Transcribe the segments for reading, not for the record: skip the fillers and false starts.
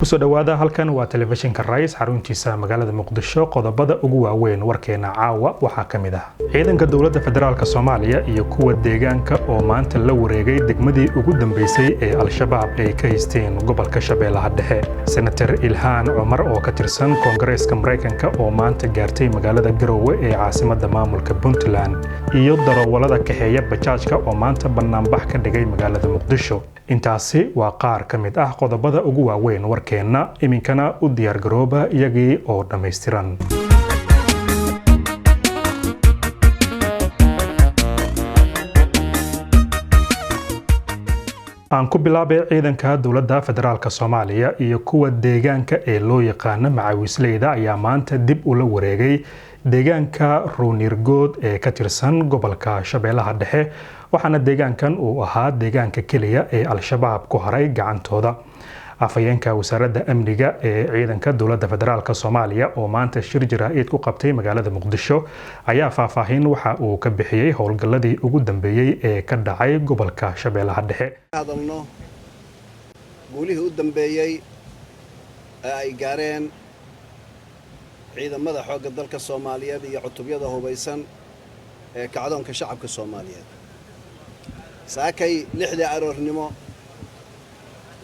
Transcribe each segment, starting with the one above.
Kusoo dhawaada, halkan waa Telefishinka Rice, xaruntiisa magaalada Muqdisho. Qodobada ugu waaweyn warkeena caawa waxaa ka mid ah ciidanka dowladda federaalka Soomaaliya iyo kuwa deegaanka oo maanta la wareegay degmadii ugu dambeysay ee Al-Shabaab ay ka haysteen gobolka Shabeellaha Dhexe. Senator Ilhaan Cumar oo ka tirsan Koongareeska Maraykanka oo maanta gaartay magaalada Garowe ee caasimadda maamulka Puntland, iyo darawallada kaxeeya bajaajka oo maanta bannaanbax ka dhigay magaalada Muqdisho. Intaasi waa qaar ka mid ah qodobada ugu waaweyn warkeenna. Iminkana u diyaargarooba iyagii oo dhammaystiran. Aan ku bilaabay ciidanka dowladda federaalka Soomaaliya iyo kuwa deegaanka ee loo yaqaano Macawisleyda ayaa maanta dib ula wareegay deegaanka Ruunirgood ee ka tirsan gobolka Shabeellaha Dhexe, waxaana deegaankan uu ahaa deegaanka keliya ee Al-Shabaab ku haray gacantooda. Afhayeenka wasaaradda amniga ee ciidanka dowladda federaalka Soomaaliya oo maanta shir jaraa'id ku qabtay magaalada Muqdisho ayaa faahfaahin waxa uu ka bixiyey howlgalladii ugu dambeeyey ee ka dhacay gobolka Shabeellaha Dhexe. Hadalno guulihii u dambeeyey ee ay gaareen ciidamada xoogga dalka Soomaaliyeed iyo cutubyada hubaysan ee kacdoonka shacabka Soomaaliyeed. Saakay 6dii aroornimo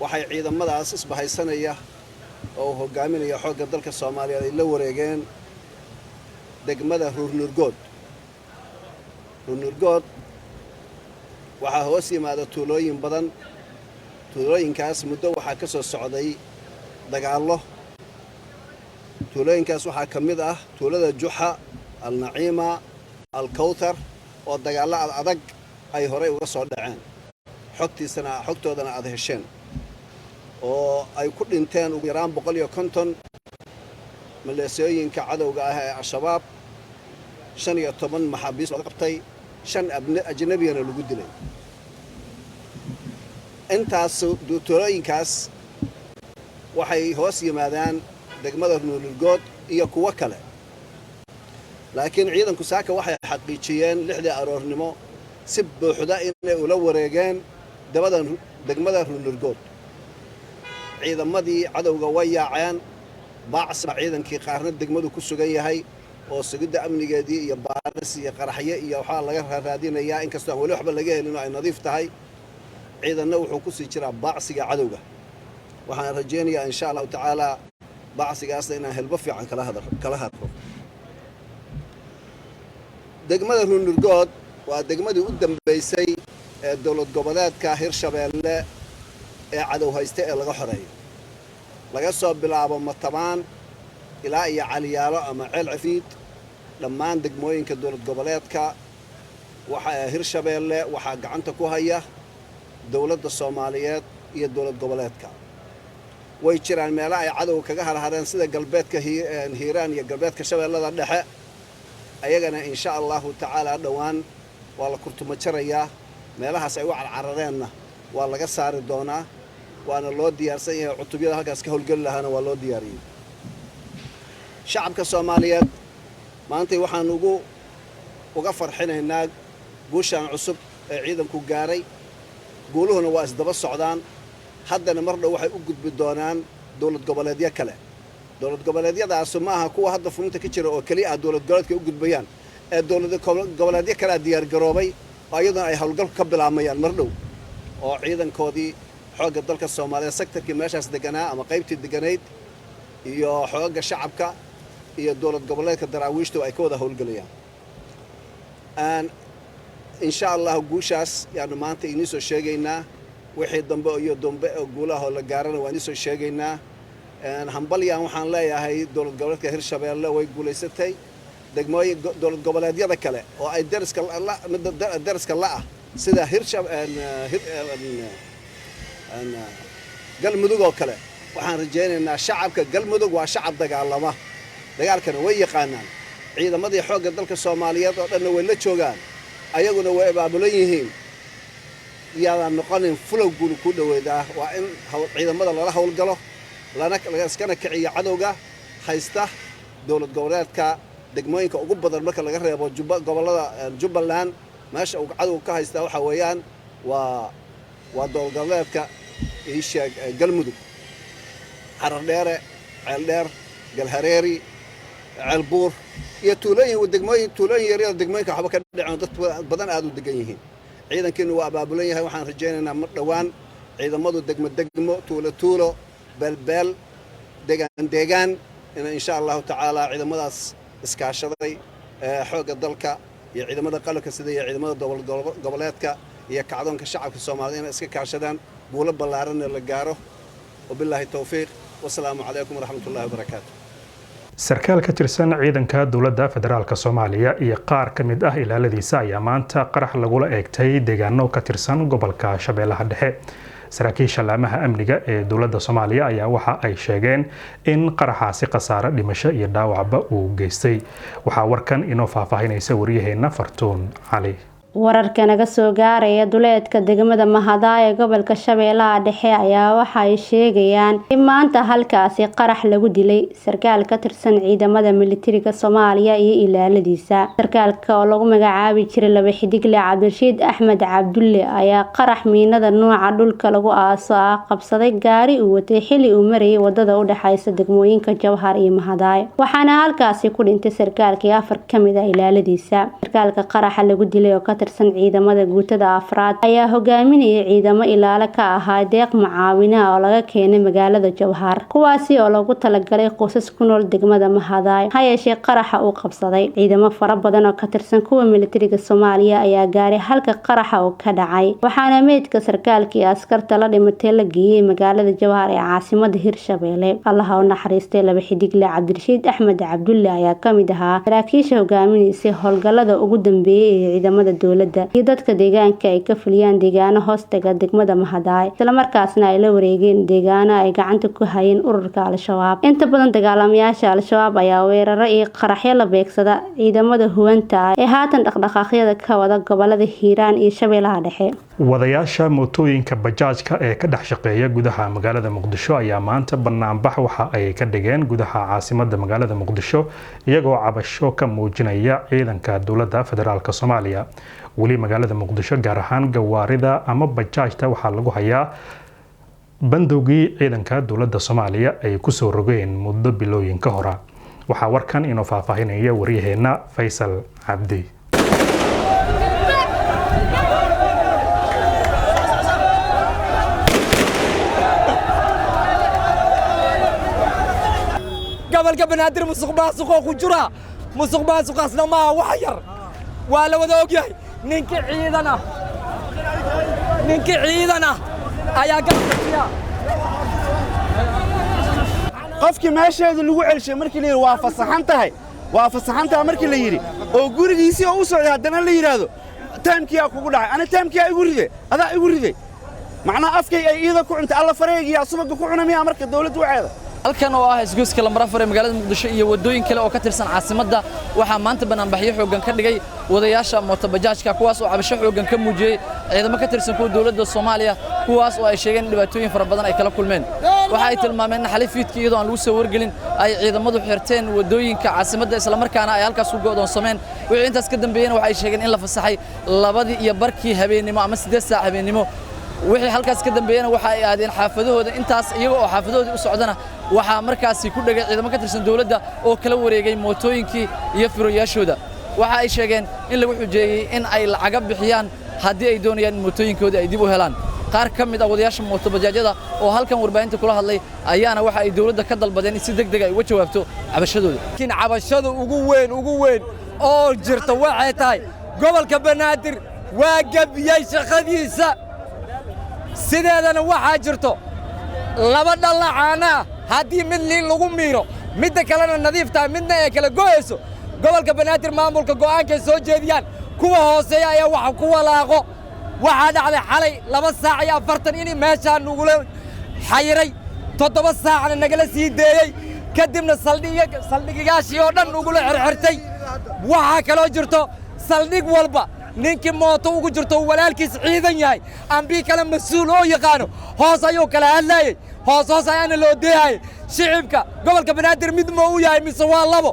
waxay ciidamadaas isbahaysanaya oo uu hogaaminaya xoogga dalka Soomaaliyeed ay la wareegeen degmada Ruurnurgood. Ruurnurgood waxaa hoos yimaada tuulooyin badan. Tuulooyinkaas muddo waxaa ka soo socday dagaallo. Tuulooyinkaas waxaa ka mid ah tuulada Juxa, Alnaciima, Alkawtar oo dagaallo ad adag ay horay uga soo dhaceen, xogtiisana xogtoodana aad hesheen, oo ay ku dhinteen ugu yaraan 150 maleesiyooyinka cadowga ah ee Al-Shabaab, 15 maxaabiis looga qabtay, 5 ajnabigana lagu dilay. Intaas tuulooyinkaas waxay hoos yimaadaan degmada Ruunurgood iyo kuwo kale, laakiin ciidanku saaka waxay xaqiijiyeen 6dii aroornimo si buuxda inay ula wareegeen dabada degmada Ruunurgood. Ciidamadii cadowga way yaaceen, baacsa ciidankii qaarna degmadu ku sugan yahay oo sugidda amnigeedii iyo baaris iyo qaraxyo iyo waxaa laga raadinayaa, inkastoo aan weli waxba laga helin oo ay nadiif tahay. Ciidanna wuxuu ku sii jiraa baacsiga cadowga. Waxaan rajaynayaa, insha Allahu tacaalaa, baacsigaasna inaan helbo fiican kala hadlo. Degmada Ruunurgood waa degmadii u dambaysay ee dowlad goboleedka Hirshabeelle ee cadow hayste ee laga xoreeyo, laga soo bilaabo Matabaan ilaa iyo Caliyaalo ama Ceel Cafiid. Dhammaan degmooyinka dowlad goboleedka waxa Hirshabeelle waxaa gacanta ku haya dowladda Soomaaliyeed iyo dowlad goboleedka. Way jiraan meelo ay cadowga kaga harhareen, sida galbeedka Hiiraan iyo galbeedka Shabeellada Dhexe. Ayagana, insha Allahu tacaala, dhowaan waa la kurtuma jarayaa. Meelahaas ay u carcarareenna waa laga saari doonaa, waana loo diyaarsan yahay. Cutubyada halkaas ka howlgeli lahaana waa loo diyaariyey. Shacabka Soomaaliyeed maantay waxaan uga farxinaynaa guushaan cusub ee ciidanku gaaray. Guuluhuna waa isdaba socdaan. Haddana mar dhow waxay u gudbi doonaan dowlad goboleedyo kale. Dowlad goboleedyadaasu ma aha kuwa hadda fulinta ka jira oo keliya ah dowlad goboleedka u gudbayaan, ee dowlad goboleedyo kalea diyaargaroobay oo iyaduna ay howlgalku ka bilaabmayaan mar dhow, oo ciidankoodii xoogga dalka Soomaaliyeed sektarkii meeshaas deganaa ama qaybtii deganayd iyo xoogga shacabka iyo dowlad goboleedka daraawiishtu ay ka wada howlgelayaan, insha Allah. Guushaas yaanu maanta idiin soo sheegaynaa. Wixii dambe iyo dambe oo guulaha oo la gaarana waan idiin soo sheegaynaa. Hambalyaan waxaan leeyahay dowlad goboleedka Hirshabeelle, way guulaysatay. Degmooyin dowlad goboleedyada kale oo ay dariska midda dariska la-ah, sida Hirsha Galmudug oo kale, waxaan rajaynaynaa shacabka Galmudug waa shacab dagaalama, dagaalkana way yaqaanaan. Ciidamadii xoogga dalka Soomaaliyeed oo dhanna way la joogaan, ayaguna way abaabulan yihiin. Yaadaan noqonin fulow guuli ku dhaweydaa. Waa in ciidamada lala howlgalo, lana iskana kiciyo cadowga haysta dowlad goboleedka degmooyinka ugu badan, marka laga reebo gobollada Jubbaland. Meesha uu cadowga ka haystaa waxaa weeyaan waa dowlad goboleedka iisheeg Galmudug. Xarardheere, Ceeldheer, Galhareeri, Ceelbuur iyo tuulooyin, degmooyin, tuulooyin yaryar, degmooyinka waxba ka dhicin, dad badan aad u degan yihiin. Ciidankiinu waa abaabulan yahay. Waxaan rajaynaynaa mar dhowaan ciidamadu degmo degmo, tuulo tuulo, beelbeel, deegaan deegaan inay insha Allahu tacaala ciidamadaas iskaashaday, xoogga dalka iyo ciidamada qalabka sida iyo ciidamada goboleedka iyo kacdoonka shacabka Soomaalida inay iska kaashadaan, guulo ballaaranna la gaaro. Wabilaahi towfiiq, wasalaamu calaykum waraxmatullahi wabarakaatu. Sarkaal ka tirsan ciidanka dowladda federaalka Soomaaliya iyo qaar ka mid ah ilaaladiisa ayaa maanta qarax lagula eegtay deegaano ka tirsan gobolka Shabeellaha Dhexe. Saraakiisha laamaha amniga ee dowladda Soomaaliya ayaa waxa ay sheegeen in qaraxaasi khasaare dhimasho iyo dhaawacba uu geystay. Waxaa warkan inoo faahfaahinaysa waryaheena Fartuun Cali. Wararka naga soo gaaraya duleedka degmada Mahadaa ee gobolka Shabeellaha Dhexe ayaa waxa ay sheegayaan in maanta halkaasi qarax lagu dilay sarkaal ka tirsan ciidamada militariga Soomaaliya iyo ilaaladiisa. Sarkaalka oo lagu magacaabi jiray Laba Xidigle Cabdirashiid Axmed Cabdulle ayaa qarax miinada nooca dhulka lagu aaso ah qabsaday gaari uu watay xilli uu marayay wadada u dhaxaysa degmooyinka Jowhar iyo Mahadaay, waxaana halkaasi ku dhintay sarkaalkii afar ka mid ah ilaaladiisa. Sarkaalka qaraxa lagu dilay oo ka tirsan ciidamada guutada afraad ayaa hogaaminayay ciidamo ilaalo ka ahaa deeq mucaawina oo laga keenay magaalada Jowhar, kuwaasi oo loogu talagalay qoysas ku nool degmada Mahadaay. Ha yeeshee qaraxa uu qabsaday ciidamo fara badan oo ka tirsan kuwa militariga Soomaaliya ayaa gaaray halka qaraxa uu ka dhacay, waxaana meydka sarkaalkii askarta la dhimatay la geeyay magaalada Jowhar ee caasimada Hirshabeelle. Allaha u naxariistay, Laba Xidigle Cabdirashiid Axmed Cabdulle ayaa ka mid ahaa saraakiisha hogaaminaysay howlgallada ugu dambeeyay ee ciidamada dowladda iyo dadka deegaanka ay ka fuliyaan deegaano hoostaga degmada Mahadaay, islamarkaasna ay la wareegeen deegaano ay gacanta ku hayeen ururka Al-Shabaab. Inta badan dagaalamayaasha Al-Shabaab ayaa weeraro iyo qaraxyo la beegsada ciidamada huwanta ah ee haatan dhaqdhaqaaqyada ka wada gobolada Hiiraan iyo Shabeellaha Dhexe. Wadayaasha mootooyinka bajaajka ee ka dhex shaqeeya gudaha magaalada Muqdisho ayaa maanta banaanbax waxa ay ka dhigeen gudaha caasimadda magaalada Muqdisho, iyagoo cabasho ka muujinaya ciidanka dowladda federaalka Soomaaliya. Weli magaalada Muqdisho, gaar ahaan gawaarida ama bajaajta, waxaa lagu hayaa bandowgii ciidanka dowladda Soomaaliya ay kusoo rogeen muddo bilooyin ka hora. Waxaa warkan inoo faahfaahinaya waryaheena Faysal Cabdi. Gobolka Banaadir musuq maasuqoo ku jira. Musuq maasuqaasna maaha wax yar, waa la wada ogyahay. Ninkii ciidan ah ayaa garabka. Qofkii meesheedu lagu celshay markii la yidhi waa fasaxan tahay, waa fasaxan tahay markii la yidhi oo gurigiisii oo u socday, haddana la yidhaahdo taamkiyaa kugu dhacay. Ana taamkiyaa igu ride, adaa igu ride. Macnaha afkay ay iida ku cuntay, alla fareygiyaa subagga ku cuna miyaa marka dawladdu waceeda? Halkan oo ah isgoyska lambar 4 ee magaalada Muqdisho iyo waddooyin kale oo ka tirsan caasimadda, waxaa maanta banaanbaxyo xooggan ka dhigay wadayaasha mootobajaajka, kuwaas oo cabasho xooggan ka muujiyey ciidamo ka tirsan kuwa dowladda Soomaaliya, kuwaas oo ay sheegeen in dhibaatooyin fara badan ay kala kulmeen. Waxa ay tilmaameen in xalay fiidkii, iyadoo aan lagu soo wargelin, ay ciidamadu xirteen waddooyinka caasimadda, islamarkaana ay halkaas ku go'doonsameen. Wixii intaas ka dambeeyena waxa ay sheegeen in la fasaxay 2:30 habeennimo ama 8 saac habeennimo. Wixii halkaas ka dambeeyena waxa ay aadeen xaafadahooda. Intaas iyaga oo xaafadahoodii u socdana, waxaa markaasi ku dhegay ciidamo ka tirsan dowladda oo kala wareegay mootooyinkii iyo firoyaashooda. Waxa ay sheegeen in lagu xujeeyey in ay lacaga bixiyaan haddii ay doonayaan in mootooyinkoodii ay dib u helaan. Qaar ka mid ah wadayaasha mootobajaajyada oo halkan warbaahinta kula hadlay ayaana waxa ay dowladda ka dalbadeen in si deg deg ay uga jawaabto cabashadooda. Laakiin cabashada ugu weyn, ugu weyn oo jirta waxay tahay gobolka Banaadir waa gebiyey shaqadiisa. Sideedana waxaa jirto laba dhallacaana ah, haddii mid liin lagu miiro, midda kalena nadiif tahay, midna ay kala go'ayso. Gobolka Banaadir maamulka go'aankay soo jeediyaan kuwa hooseeya ayaa wax ku walaaqo. Waxaa dhacday xalay 2 saac iyo 40 in meeshaan nugula xayiray, 7 saacna nagala sii deeyey, kadibna saldhigayaashii oo dhan nugula xirxirtay. Waxaa kaloo jirto saldhig walba ninkii mooto ugu jirto uu walaalkiis ciidan yahay ambii kale mas-uul oo yaqaano, hoos ayuu kala hadlaayey, hoos hoos ayaana loo deehayay. Shicibka gobolka Banaadir mid ma u yahay mise waa labo?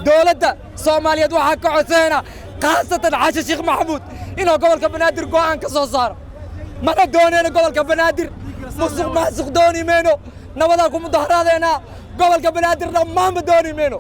Dowladda Soomaaliyeed waxaa ka codsanaynaa, khaasatan Xashan Sheekh Maxamuud, inuu gobolka Banaadir go'aan ka soo saaro. Mana doonayno gobolka Banaadir musuq maasuq, dooni mayno. Nabadaa ku mudaharaadaynaa. Gobolka Banaadir dhammaanba dooni mayno,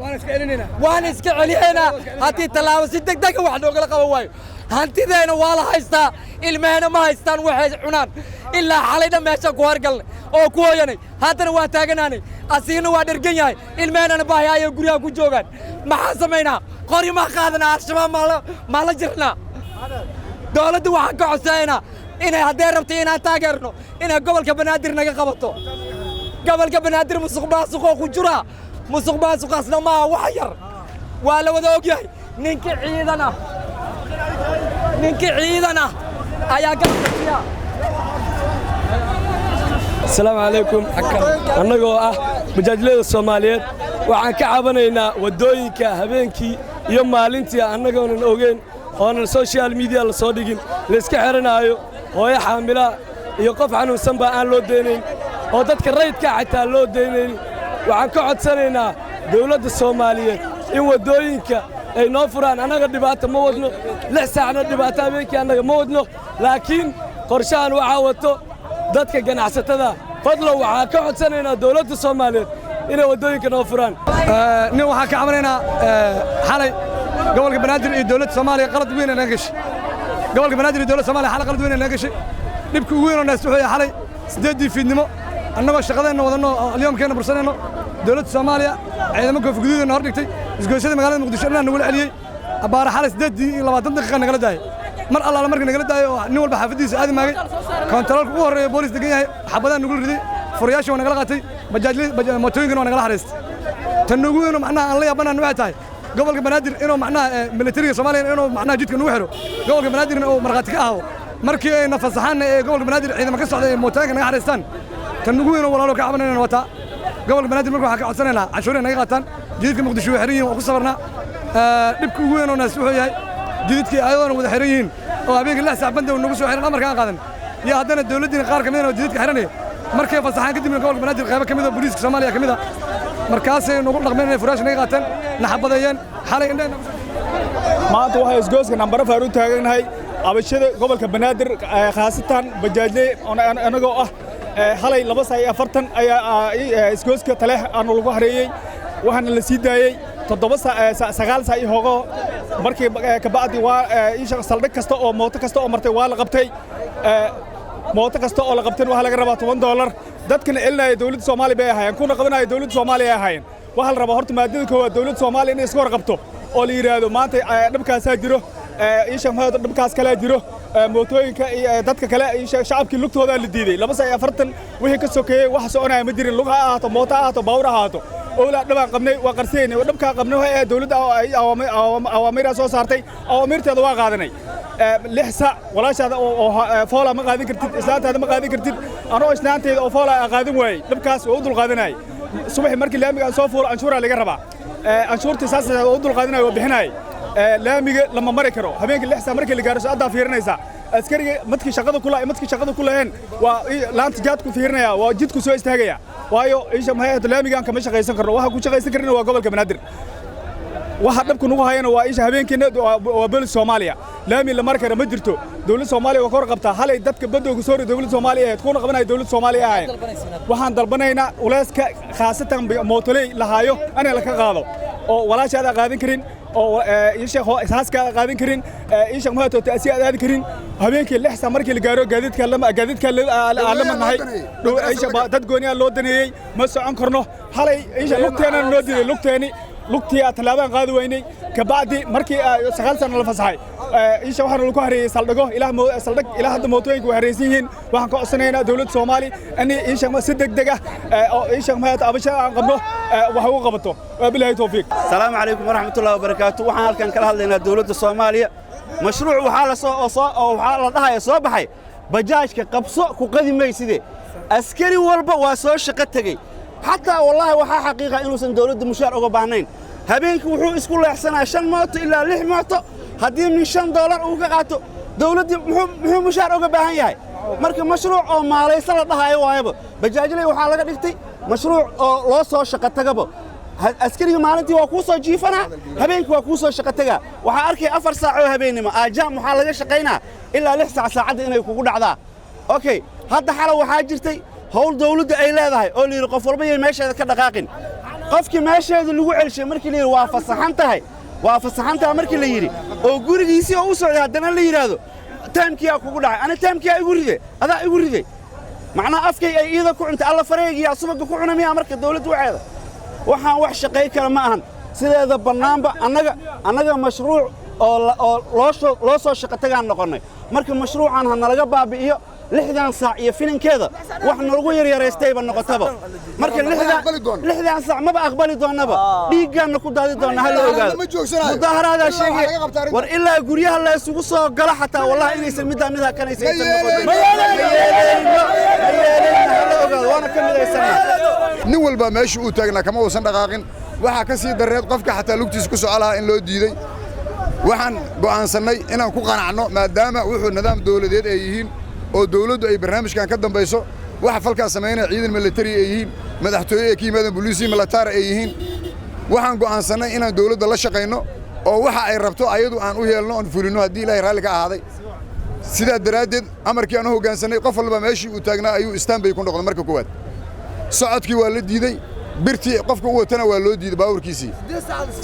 waan iska celiyeynaa haddii tallaabo si degdega wax noogala qaban waayo. Hantideena waa la haystaa, ilmeheena ma haystaan waxay cunaan. Ilaa xalay dhan meeshaan ku hargalnay oo ku hoyanay, haddana waa taaganaanay. Asiigna waa dhergan yahay, ilmeheenana baahi ayay guryaha ku joogaan. Maxaan samaynaa? Qori maa qaadanaa? Al-Shabaab maa la jirnaa? Dowladda waxaan ka codsanaynaa inay, hadday rabtay inaan taageerno, inay gobolka Banaadir naga qabato. Gobolka Banaadir musuq maasuqoo ku jira, musuq maasuqaasna maaha wax yar, waa la wada ogyahay. Ninkii ciidan ah ayaa garabka siya. Asalaamu calaykum. Annagoo ah bajaajleyda Soomaaliyeed, waxaan ka cabanaynaa waddooyinka habeenkii iyo maalintii, annagoonan ogeyn oonan social media la soo dhigin, layska xidhanaayo. Hooyo xaamilaa iyo qof xanuunsan baa aan loo daynayn, oo dadka rayidkaa xataa loo daynayn. Waxaan ka codsanaynaa dawladda Soomaaliyeed in waddooyinka ay noo furaan. Annaga dhibaato ma wadno, 6 saacna dhibaato habeenkii annaga ma wadno, laakiin qorshahan waxaa wato dadka ganacsatada. Fadlow, waxaan ka codsanaynaa dawladda Soomaaliyeed inay waddooyinka noo furaan. Nin waxaan ka cabanaynaa, xalay gobolka Banaadir iyo dowladda Soomaaliya qalad weyn ay naga gashay. Gobolka Banaadir iyo dowladda Soomaaliya xalay qalad weyn ay naga gashay. Dhibka ugu weyn oo naas wuxuu yahay, xalay 8-dii fiidnimo, annagoo shaqadeenna wadanno oo alyoomkeenna bursanayno, dowladda Soomaaliya ciidamo koofi guduudana hor dhigtay. Isgoysyada magaalada Muqdisho dhanaa nagula celiyey. Abbaara xalay 8:20 nagala daayay. Mar allaala markii nagala daayay oo nin walba xaafaddiisa aadi maagay, koontaroolka ugu horreeya boolis degan yahay xabadaan nagula riday, furayaasha waa nagala qaatay, mootooyinkana waa nagala xariistay. Tan ugu weyn oo macnaha aan la yaabanaan waxay tahay, gobolka Banaadir inuu macnaha militariga Soomaaliya inuu macnaha jidka nagu xiro, gobolka Banaadirna uu markhaati ka ahaado. Markii ay nafasaxaanna ee gobolka Banaadir ciidamo ka socda ee mootooyinka naga xariistaan. Tan ugu weyn oo walaalo ka cabanayna wataa gobolka Banaadir. Marka waxaan ka codsanaynaa canshuur naga qaataan. Jidadka Muqdisho way xiran yihiin, waan ku sabarnaa. Dhibka ugu weyn oo naas wuxuu yahay, jidadkii ayadoona wada xiran yihiin oo habeenkii 6 saac bandow nagu soo xiran, amarka aan qaadan iyo haddana dowladdiina qaar ka midana oo jidadka xiranaya. Markay fasaxaan kadibna gobolka Banaadir qaybo ka mid oo booliiska Soomaaliya ka mid ah markaasay nagu dhaqmeen inay furaash naga qaateen, naxabadeeyeen xalay indhaheenna. Maanta waxaa isgooska nambar 4 u taagannahay cabashada gobolka Banaadir, khaasatan bajaajley anagoo ah. Xalay 2:40 ayaa isgooska Taleex aanu lagu hareeyey, waxaana la sii daayey 7, 9 saac iyo hogo. Markii kabacdi waa saldhig kasta oo mooto kasta oo martay waa la qabtay. Mooto kasta oo la qabtay waxaa laga rabaa $10. Dadkana celinaya dowladda Soomaaliya bay ahaayeen, kuna qabanaya dowladda Soomaaliya ay ahaayeen. Waxaa la rabaa horta maadada koowaad dowladda Soomaaliya inay iska warqabto oo la yidhaahdo maanta dhibkaasaa jiro, isha maxaa dhibkaas kalaa jiro, mootooyinka iyo dadka kale, shacabkii lugtoodaa la diiday. 2:40 wixii ka sokeeyey wax soconaya ma jirin, lug ha ahaato, mooto ha ahaato, baawur ha ahaato. Owlaa dhibaan qabnay waa qarsiyaynay. Dhibkaa qabnay waxay ahayd dowladda awaamiiraa soo saartay, awaamiirteeda waa qaadanay. 6 saac walaashaada oo foola ma qaadin kartid, islaantaada ma qaadin kartid. Anoo islaantayda oo foola qaadan waayey, dhibkaas waa u dulqaadanayay. Subaxii markii laamiga aan soo fuulo canshuuraa laga rabaa, canshuurtii saas waa u dulqaadanaya, waa bixinayay. Laamiga lama mari karo habeenkii 6 saac markii la gaaro. Saacaddaa fiirinaysaa askariga madkii shaqada kula madkii shaqada ku laheen, waa laanta jaadku fiirinaya, waa jidku soo istaagaya. Waayo isha maxay ahayd, laamigaan kama shaqaysan karno. Waxa ku shaqaysan karina waa gobolka Banaadir. Waxa dhabku nagu hayana waa isha habeenkiina waa boolis Soomaaliya. Laami la mari kara ma jirto. Dowladda Soomaaliya waa ka warqabtaa. Halay dadka badowga soo dowladda Soomaaliya ahayd, kuna qabanaya dowladda Soomaaliya ahayd. Waxaan dalbanaynaa culeyska, khaasatan mootoley lahaayo, ana la ka qaado oo walaashaada qaadan karin, oo isha haaskaada qaadan karin, isha maxaa taasi aad aadi karin habeenkii 6 saac markii la gaaro. Gaadiidka lama gaadiidka la madnahay, isha dad gooniyaa loo daneeyey, ma socon karno. Halay isha lugteena noo diiday, lugteeni lugtii aad tallaabaan qaadi weynay. Kabacdi markii 9 sano la fasaxay, isha waxaana lagu hareeyey saldhigo ilaa saldhig. Ilaa hadda mootooyinka way hareysan yihiin. Waxaan ka codsanaynaa dowladda Soomaali in isha si degdeg ah oo isha maxaa abasha aan qabno wax ugu qabato. Waa bilaahi tawfiiq. Asalaamu calaykum waraxmatullahi wabarakaatu. Waxaan halkan kala hadlaynaa dowladda Soomaaliya. Mashruuc waxaa la soo oo waxaa la dhahaya soo baxay, bajaajka qabso ku qadi mayside. Askari walba waa soo shaqo tegey. Xataa wallaahi waxaa xaqiiqa inuusan dowladda mushaar uga baahnayn. Habeenkii wuxuu isku leexsanaa shan mooto ilaa lix mooto. Haddii min $5 uu ka qaato dowladdii, muxuu mushaar uga baahan yahay? Marka mashruuc oo maalayso la dhahaayo waayaba. Bajaajley waxaa laga dhigtay mashruuc oo loo soo shaqo tagaba. Askariga maalintii waa kuu soo jiifanaa, habeenkii waa kuu soo shaqo tagaa. Waxaa arkaya 4 saac oo habeennimo aajaam waxaa laga shaqaynaa ilaa 6 saac, saacadda inay kugu dhacdaa. Okay, hadda xala waxaa jirtay Howl dawladdu ay leedahay oo la yidhi qof walba yay meesheeda ka dhaqaaqin. Qofkii meesheeda lagu celshay markii la yidhi waa fasaxan tahay, waa fasaxan tahay markii la yidhi, oo gurigiisii oo u socday haddana la yidhaahdo time-kiyaa kugu dhacay. Ani time-kiyaa igu riday? Adaa igu riday. Macnaha afkay ay iida ku cuntay, alla fareygiyaa subagga ku cuna miyaa? Marka dawladdu waxeeda waxaan wax shaqay kara ma ahan. Sideeda bannaanba annaga mashruuc oo loo soo shaqo tagaan noqonnay. Marka mashruucan ha nalaga baabi'iyo 60 saac iyo filinkeeda wax nalagu yaryaraystayba noqotaba. Marka 60 saac maba aqbali doonnaba, dhiiggaanna ku daadi doonna. Ha la ogaado mudaharaadaa sheegay war ilaa guryaha la isugu soo galo xataa wallahi inaysan middaa mid hakanaysa aysan noqon. Ma yeelayno, ma yeelayno, ha la ogaado, waana ka midaysanaa. Nin walba meesha uu taagnaa kama uusan dhaqaaqin. Waxaa ka sii darreed qofka xataa lugtiisa ku soco lahaa in loo diiday. Waxaan go'aansannay inaan ku qanacno, maadaama wuxuu nidaam dawladeed ay yihiin oo dawladdu ay barnaamijkan ka dambayso, waxa falkaas samaynaya ciidan militari ay yihiin, madaxtooye ay ka yimaadeen, boliisii militaar ay yihiin. Waxaan go'aansannay inaan dawladda la shaqayno oo waxa ay rabto ayadu aan u yeelno oon fulinno, haddii Ilaahay raalli ka ahaaday. Sidaa daraaddeed amarkii aan u hoggaansannay, qof walba meeshii uu taagnaa ayuu istaanbay ku noqday. Marka koowaad socodkii waa la diidey, birtii qofka u watana waa loo diiday baabuurkiisii.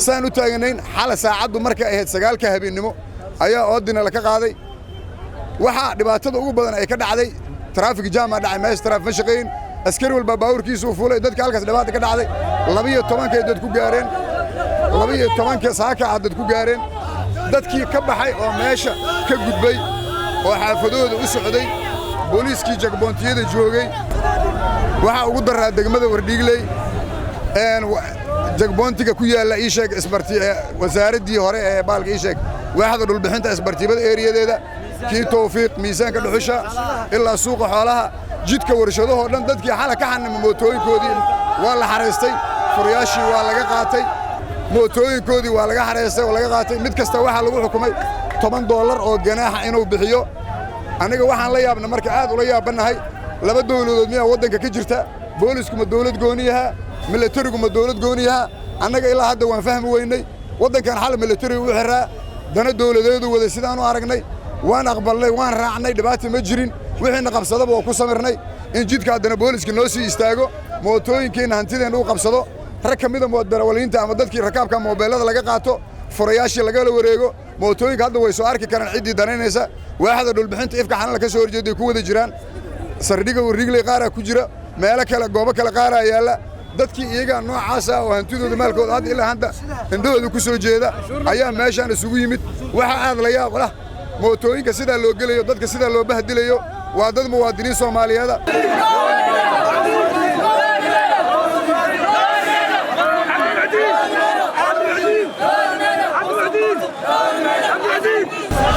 Saan u taaganayn xala, saacaddu markay ahayd 9-ka habeennimo ayaa oodina laka qaaday. Waxaa dhibaatada ugu badan ay ka dhacday traffic jam aa dhacay meesha, traffic ma shaqayn, askari walba baabuurkiisa uu fuulay. Dadka halkaas dhibaata ka dhacday 12-kay dad ku gaareen, 12-ka saaka ah dad ku gaareen. Dadkii ka baxay oo meesha ka gudbay oo xaafadahooda u socday, booliiskii checkpoint-iyada joogay waxaa ugu daraa degmada Wardhiigley, checkpoint-iga ku yaalla ii sheeg isbarti wasaaraddii hore ee baalka ii sheeg waaxda dhulbixinta isbartiibada eeriyadeeda, kii Tawfiiq, miisaanka dhuxusha ilaa suuqa xoolaha, jidka warshadahoo dhan, dadkii xala ka xanima mootooyinkoodii waa la xaraystay, furayaashii waa laga qaatay, mootooyinkoodii waa laga xaraystay oo laga qaatay. Mid kasta waxaa lagu xukumay $10 oo ganaaxa inuu bixiyo. Aniga waxaan la yaabna, marka aad ula yaabannahay, laba dawladood miyaa waddanka ka jirta? Boolisku ma dawlad gooniyaha? Milatarigu ma dawlad gooniyaha? Annaga ilaa hadda waan fahmi weynay. Waddankan xal milatarigu u xiraa dana dawladeedu waday sidaan u aragnay, waan aqbalnay, waan raacnay, dhibaata ma jirin. Wixiina qabsadaba waa ku samirnay. In jidka haddana booliska noo sii istaago, mootooyinkeenna hantideenna u qabsado, rag ka mida darawaliinta ama dadkii rakaabka moobeellada laga qaato, furayaashii lagala wareego mootooyinka, hadda way soo arki karaan ciddii danaynaysa. Waaxda dhulbixinta ifka xanala ka soo horjeeday ku wada jiraan, sardhiga Wariigley qaaraa ku jira, meelo kale, goobo kale qaaraa yaalla. Dadkii iyagaa noocaas ah oo hantidooda maalkooda hadda ilaa hadda indhahooda ku soo jeeda ayaa meeshaan isugu yimid. Waxaa aad la yaab lah mootooyinka sidaa loo gelayo, dadka sidaa loo bahdilayo, waa dad muwaadiniin Soomaaliyeeda.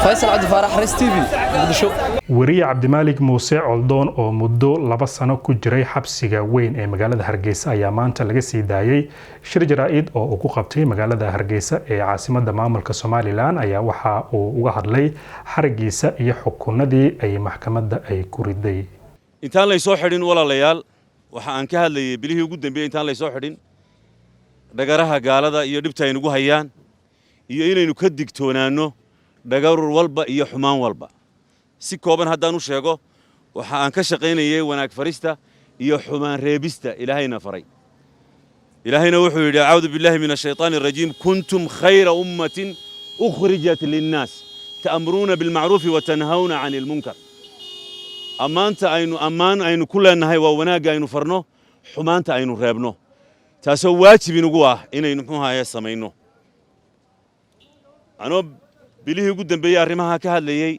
Faysal Cabdi Faarax, Res TV, Muqdisho. Weriye Cabdimaalig Muuse Coldoon oo muddo 2 sano ku jiray xabsiga weyn ee magaalada Hargeysa ayaa maanta laga sii daayey. Shir jaraa'id oo uu ku qabtay magaalada Hargeysa ee caasimadda maamulka Somalilan ayaa waxa uu uga hadlay xarigiisa iyo xukunadii ay maxkamadda ay ku riday. Intaan laysoo xidhin, walaalayaal, waxa aan ka hadlayay bilihii ugu dambeeyey, intaan laysoo xidhin, dhagaraha gaalada iyo dhibta ay nagu hayaan iyo inaynu ka digtoonaanno dhagarur walba iyo xumaan walba. Si kooban haddaan u sheego, waxa aan ka shaqaynayay wanaag farista iyo xumaan reebista Ilaahayna faray. Ilaahayna wuxuu yidhi: acuudu billahi min ashaytaani arajiim, kuntum khayra ummatin ukhrijat linnaas ta'muruuna bilmacruufi wa tanhawna cani ilmunkar. Ammaanta aynu ammaan aynu ku leenahay waa wanaagga aynu farno, xumaanta aynu reebno, taasoo waajib inugu ah inaynu muxuu ahaye samayno. Anoo bilihii ugu dambeeyey arrimaha ka hadlayey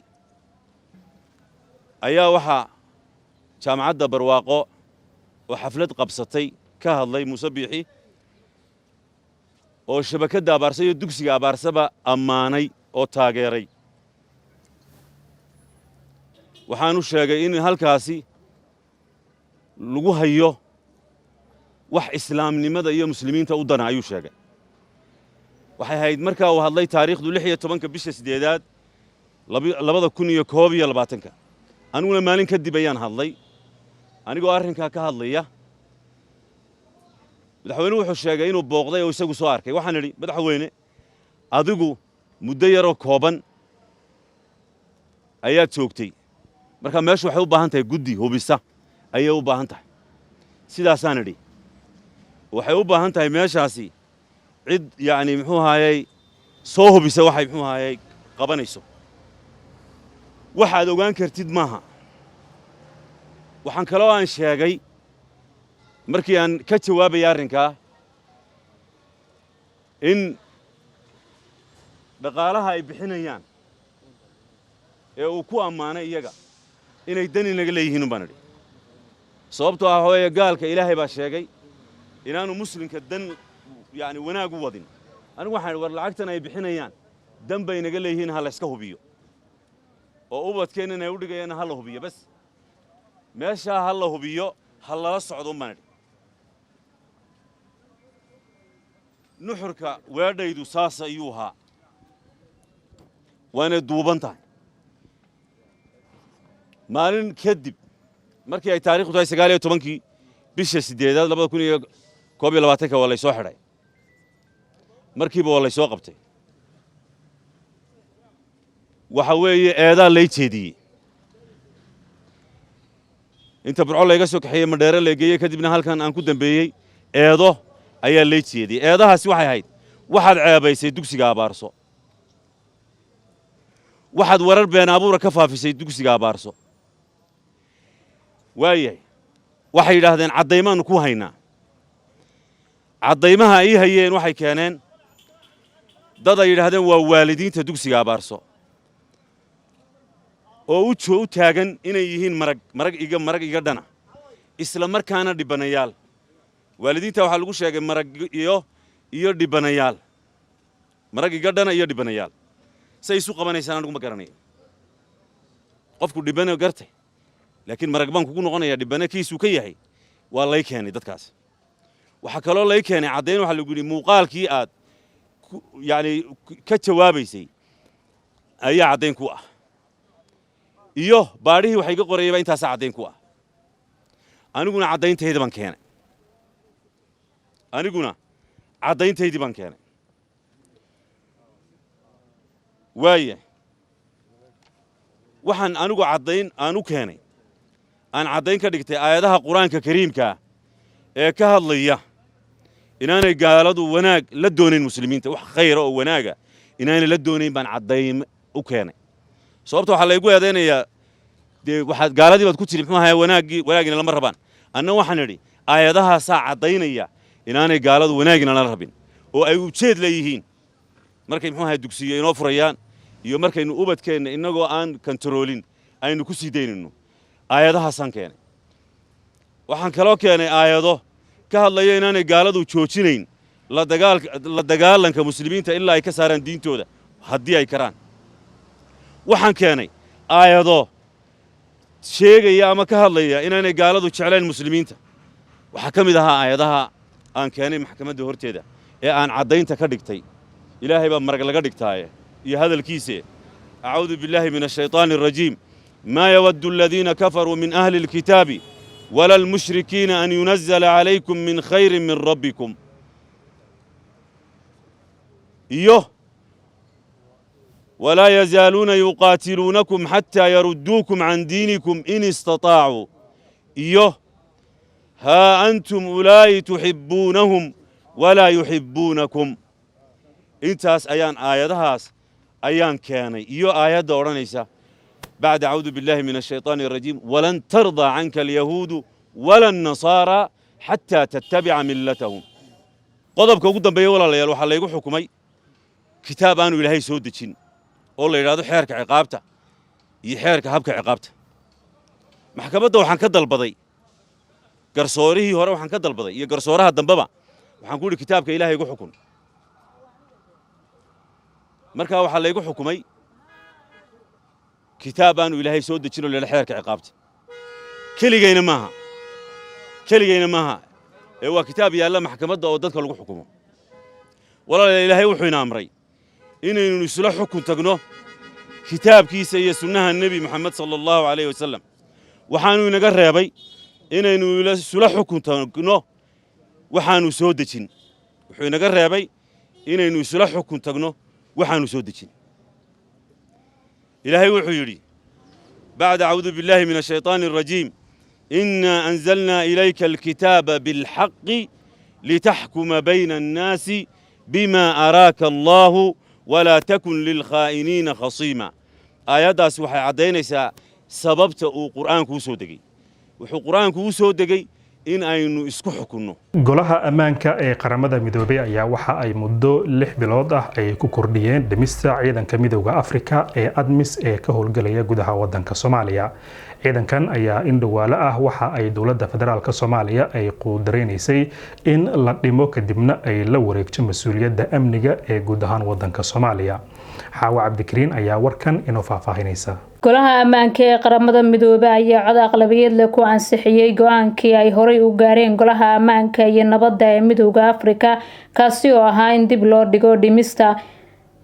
ayaa waxaa jaamacadda Barwaaqo oo xaflad qabsatay ka hadlay Muuse Biixi oo shabakadda Abaarsa iyo dugsiga Abaarsaba ammaanay oo taageeray. Waxaanu sheegay in halkaasi lagu hayo wax islaamnimada iyo muslimiinta u dana ayuu sheegay. Waxay ahayd markaa uu hadlay taariikhdu 16-ka bisha 8-aad 2021-ka. Aniguna maalin kadib ayaan hadlay anigoo arrinkaa ka hadlaya. Madaxweynuhu wuxuu sheegay inuu booqday oo isagu soo arkay. Waxaan idhi: madaxweyne, adigu muddo yaroo kooban ayaad joogtay, marka meeshu waxay u baahan tahay guddi hubisa ayay u baahan tahay. Sidaasaan idhi, waxay u baahan tahay meeshaasi cid, yacni, muxuu ahaayey, soo hubisa waxay, muxuu ahaayey, qabanayso. Waxaad ogaan kartid maaha. Waxaan kaloo aan sheegay markii aan ka jawaabaya arrinkaa in dhaqaalaha ay bixinayaan ee uu ku ammaanay iyaga inay dan inaga leeyihiin un baan idhi, sababtoo ah waxa weeye gaalka Ilaahay baa sheegay inaanu muslimka dan, yacni, wanaag u wadin. Anigu waxaan idhi, war lacagtan ay bixinayaan dan bay inaga leeyihiin, ha layska hubiyo, oo ubadkeennan ay u dhigayaan ha la hubiyo. Bas, meeshaa ha la hubiyo, ha lala socdo un baan idhi. Nuxurka weedhaydu saas ayuu ahaa, waanay duuban tahay. Maalin kadib, markii ay taariikhdu tahay 19-kii bisha 8aad 2021-ka, waa laysoo xidhay. Markiiba waa laysoo qabtay. Waxa weeye eedaa lay jeediyey. Inta Burco layga soo kaxeeyey, Madheere la geeyey, kadibna halkan aan ku dambeeyey, eedo ayaa lay jeediyey. Eedahaasi waxay ahayd: waxaad ceebaysay dugsiga Abaarso, waxaad warar been abuura ka faafisay dugsiga Abaarso. Waayahay, waxay yidhaahdeen caddaymaannu ku haynaa. Caddaymaha ay hayeen waxay keeneen dad ay yidhaahdeen waa waalidiinta dugsiga Abaarso oo u taagan inay yihiin marag, marag iga dhana, isla markaana dhibanayaal. Waalidiinta waxaa lagu sheegay marag iyo dhibanayaal, marag iga dhana iyo dhibanayaal. Say isu qabanaysaan anigu ma garanayo. Qofku dhibane gartay, laakiin marag baan kugu noqonayaa dhibane kiisuu ka yahay. Waa lay keenay dadkaas. Waxaa kaloo lay keenay caddayn. Waxaa lagu yidhi muuqaalkii aad, yacni, ka jawaabaysay ayaa caddayn ku ah, iyo baadhihii waxa iga qorayayba intaasaa caddayn ku ah. Aniguna caddayntayda baan keenay, aniguna caddayntaydii baan keenay. Waaya, waxaan anigu caddayn aan u keenay, aan caddayn ka dhigtay aayadaha Qur-aanka Kariimkaa ee ka hadlaya inaanay gaaladu wanaag la doonayn muslimiinta, wax khayra oo wanaaga inaanay la doonayn baan caddayn u keenay. Sababta waxaa laygu eedaynayaa, dee waxaad gaaladii baad ku tiri, muxuu ahaye, wanaaggii wanaagina lama rabaan. Anna waxaan idhi aayadahaasaa caddaynaya inaanay gaaladu wanaagina la rabin oo ay ujeed leeyihiin markay, muxuu ahaye, dugsiyo inoo furayaan iyo markaynu ubadkeenna innagoo aan kantaroolin aynu ku sii daynayno. Aayadahaasaan keenay. Waxaan kaloo keenay aayado ka hadlaya inaanay gaaladu joojinayn la dagaalanka muslimiinta ilaa ay ka saaraan diintooda haddii ay karaan. Waxaan keenay aayado sheegaya ama ka hadlaya inaanay gaaladu jeclayn muslimiinta. Waxaa ka mid ahaa aayadaha aan keenay maxkamadda horteeda ee aan caddaynta ka dhigtay, Ilaahay baa marag laga dhigtaaye iyo hadalkiise: acuudu billaahi min ashaytaani alrajiim, maa yawaddu aladiina kafaruu min ahli alkitaabi wala almushrikiina an yunazala calaykum min khayrin min rabbikum, iyo walaa yazaaluuna yuqaatiluunakum xataa yarudduukum can diinikum in istataacuu, iyo haa antum ulaa'i tuxibbuunahum walaa yuxibbuunakum. Intaas ayaan, aayadahaas ayaan keenay, iyo aayadda odhanaysa bacda acuudu billahi min ashaytaani alrajiim, walan tardaa canka alyahuudu wala annasaara xataa tattabica millatahum. Qodobka ugu dambeeya, walaalayaal, waxaa laygu xukumay kitaab aanu Ilaahay soo dejin oo la yidhahdo xeerka ciqaabta iyo xeerka habka ciqaabta. Maxkamadda waxaan ka dalbaday, garsoorihii hore waxaan ka dalbaday iyo garsooraha dambeba, waxaan ku yidhi kitaabka Ilaahay igu xukun. Markaa waxaa laygu xukumay kitaab aanu Ilaahay soo dejin oo la yidhahdo xeerka ciqaabta. Keligayna maaha, keligayna maaha, ee waa kitaab yaalla maxkamadda oo dadka lagu xukumo. Walaalayaal, Ilaahay wuxuu ina amray inaynu isla xukun tagno kitaabkiisa iyo sunnaha Nebi Moxamed sala Allahu calayh wasalam. Waxaanu inaga reebay inaynu isula xukun tagno waxaanu soo dejin. Wuxuu inaga reebay inaynu isula xukun tagno waxaanu soo dejin. Ilaahay wuxuu yidhi bacda acuudu billahi min ashaytaani alrajiim, Innaa anzalnaa ilayka alkitaaba bilxaqi litaxkuma bayna annaasi bima araaka allaahu walaa takun lilkhaa'iniina khasiima. Aayaddaasi waxay caddaynaysaa sababta uu Qur'aanku u soo degey. Wuxuu Qur'aanku u soo degey in aynu isku xukunno. Golaha ammaanka ee Qaramada Midoobay ayaa waxa ay muddo 6 bilood ah ay ku kordhiyeen dhimista ciidanka Midowda Afrika ee ADMIS ee ka howlgelaya gudaha wadanka Soomaaliya. Ciidankan ayaa in dhawaalo ah waxa ay dowladda federaalka Soomaaliya ay quudareynaysay in la dhimo, kadibna ay la wareegto mas-uuliyadda amniga ee guud ahaan wadanka Soomaaliya. Xaawo Cabdikariin ayaa warkan inoo faahfaahinaysa. Golaha ammaanka ee Qaramada Midoobay ayaa cod aqlabiyad leh ku ansixiyey go-aankii ay horey u gaareen Golaha Ammaanka iyo Nabadda ee Midowda Afrika, kaasi oo ahaa in dib loo dhigo dhimista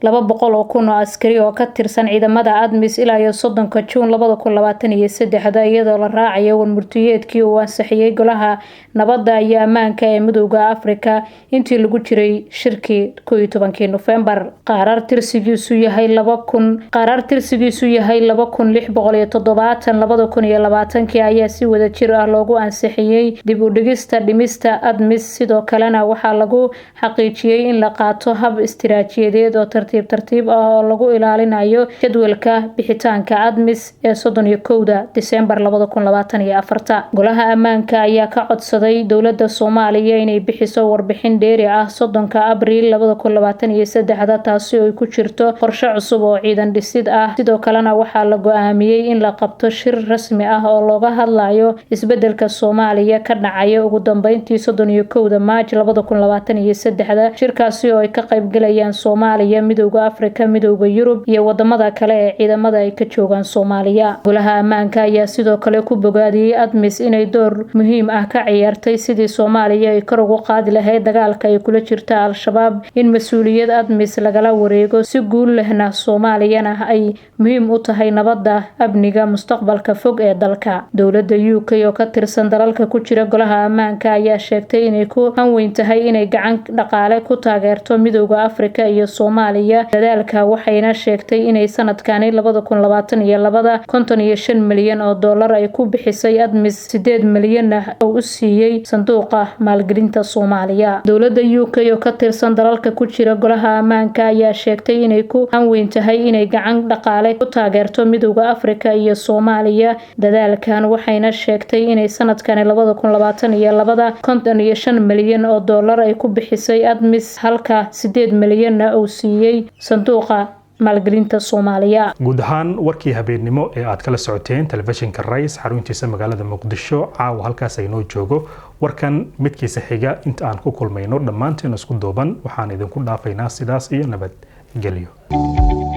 200,000 oo askari oo ka tirsan ciidamada ADMIS ilaa iyo 30-ka Juun 2023, iyadoo la raacayo warmurtiyeedkii uu ansixiyey Golaha Nabadda iyo Ammaanka ee Midowda Afrika intii lagu jiray shirkii 11-kii Nofeembar. Qaraar tirsigiisu yahay 2670 2020-kii ayaa si wadajir ah loogu ansixiyey dib u dhigista dhimista ADMIS. Sidoo kalena waxaa lagu xaqiijiyey in la qaato hab istiraatijiyadeed oo tartiib tartiib ah oo lagu ilaalinayo jadwalka bixitaanka ADMIS ee 31-da Diseembar 2024. Golaha ammaanka ayaa ka codsaday dowladda Soomaaliya inay bixiso warbixin dheeri ah 30-ka Abriil 2023, taasi oo ay ku jirto qorshe cusub oo ciidan dhisid ah. Sidoo kalena waxaa la go'aamiyey in la qabto shir rasmi ah oo looga hadlayo isbedelka Soomaaliya ka dhacaya ugu dambeyntii 31-da Maaj 2023, shirkaasi oo ay ka qaybgalayaan Soomaaliya, Midowda Afrika, Midowda Yurub iyo wadamada kale ee ciidamada ay ka joogaan Soomaaliya. Golaha ammaanka ayaa sidoo kale ku bogaadiyey ADMIS inay door muhiim ah ka ciyaartay sidii Soomaaliya ay kor ugu qaadi lahayd dagaalka ay kula jirta Al-Shabaab, in mas-uuliyad ADMIS lagala wareego si guul lehna Soomaaliyana ay muhiim u tahay nabadda amniga mustaqbalka fog ee dalka. Dowladda UK oo ka tirsan dalalka ku jira Golaha ammaanka ayaa sheegtay inay ku hanweyn tahay inay gacan dhaqaale ku taageerto Midowda Afrika iyo Soomaaliya dadaalka, waxayna sheegtay inay sanadkani 2022 55 milyan oo dollar ay ku bixisay ADMIS, 8 milyanna oo u siiyey sanduuqa maalgelinta Soomaaliya. Dowladda UK oo ka tirsan dalalka ku jira Golaha ammaanka ayaa sheegtay inay ku hanweyn tahay inay gacan dhaqaale ku taageerto Midowda Afrika iyo Soomaaliya dadaalkan, waxayna sheegtay inay sanadkani 2022 55 milyan oo dollar ay ku bixisay ADMIS, halka 8 milyanna uu siiyey sanduuqa maalgelinta Soomaaliya. Guud ahaan warkii habeennimo ee aad kala socoteen telefishinka Rays xaruntiisa magaalada Muqdisho caawa halkaas aynoo joogo. Warkan midkiisa xiga inta aan ku kulmayno, dhammaanteen isku duuban waxaan idinku dhaafaynaa sidaas iyo nabadgelyo.